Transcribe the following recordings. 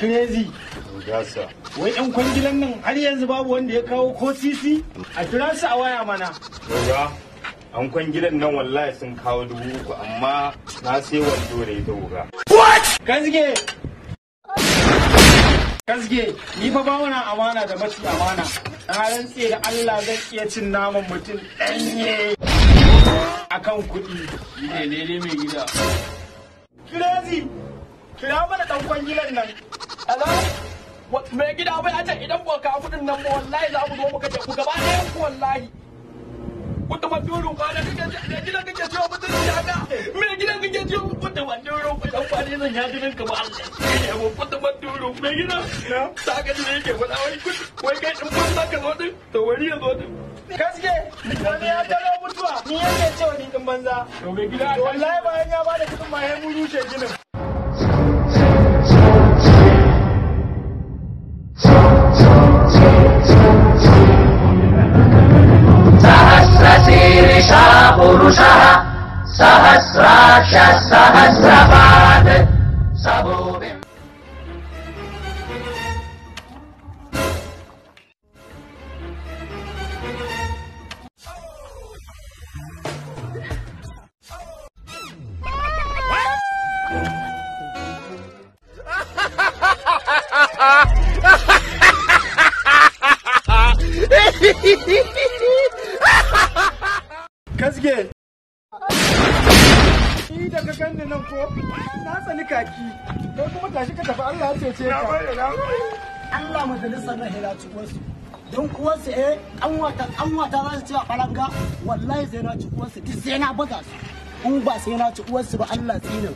Crazy. Gasa. Wai yan kwangilan nan har yanzu babu wanda ya kawo ko sisi? A kira su a waya mana. Oga, an kwangilan nan wallahi sun kawo 3000 amma na sai wando da ita oga. What? Gazge. Gazge, ni fa ba wani amana da maci amana. Na rantse da Allah zan iya cin naman mutum ɗanye akan kuɗi. Ni ne daidai mai gida. Crazy. Kira mana ɗan kwangilan nan. Hello? Mai gida bai a ce idan ba ka kudin nan ba wallahi za mu zo mu kace ku gaba ɗayan ku wallahi. Kuta maduro ba da kake mai gidan kake ciwo mutunci haka. Mai gidan kake ciwo kuta maduro ku dan kwali zan ya jinin ka ba Allah. Ne mu kuta maduro mai gidan. Ta ga ne yake faɗa wai wai kai din ban za ka zo din to wari ya zo din. Gaske wani ya taro mutuwa ni yake cewa ni din banza. To mai gida wallahi bayan ya bada kudin ma ya mu rushe ginin. Sahasrashirisha Purushaha Sahasraksha Sahasrapad Sabhuvim. Gazge. Ni da ka ganni nan ko na tsani kaki kai kuma tashi ka tafi Allah ya cece ka. Allah majalisar na hira ci uwarsu. Don uwarsu eh kanwata kanwata za su ci a falanga wallahi sai na ci uwarsu duk sai na baza su. In ba sai na ci uwarsu ba Allah tsinin.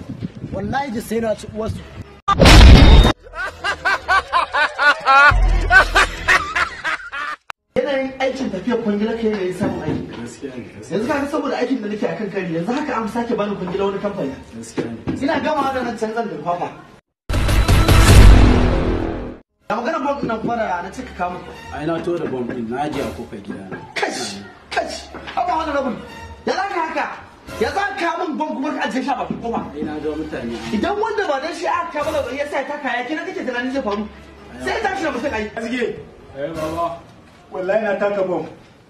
Wallahi duk sai na ci uwarsu. Yanayin aikin tafiyar kwangila ka yanayin samun aiki. Yanzu kaga saboda aikin da nake akan kari yanzu haka an sake bani kwangila wani kamfani. Ina gama da nan can zan durfafa. Da magana bom nan kuma da na cika kamun. Ai na to da bom din na ajiye a kofar gidana. Kash kash amma wani rabin ya za ka haka ya za ka min bom kuma ka ajiye shi a bakin kofa. Ai na ga mutane. Idan wanda ba dan shi aka kama da ya sa ta kaya kina kake tunanin zai faru. Sai ya tashi da mutum ai. Gazge. Eh baba. Wallahi na taka bom.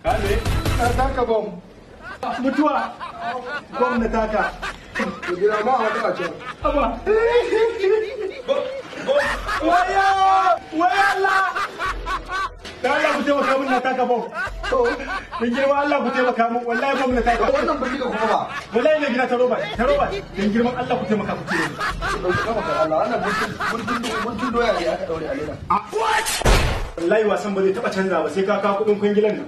Ka ne? Na taka bom. Mutuwa. Bom na taka. Gida ma a wata can. Aba. Waya! Waya Allah! Da Allah ku taimaka min na taka bom. Dan girma Allah ku taimaka min wallahi bom na taka. Wannan bindiga kuma ba. Wallahi na gida ta roba, ta roba. Dan girman Allah ku taimaka ku cire ni. Dauki kafa ka Allah wannan buntun doya ne aka daure a leda. Wallahi wasan ba zai taba canza ba sai ka kawo kudin kwangilan nan.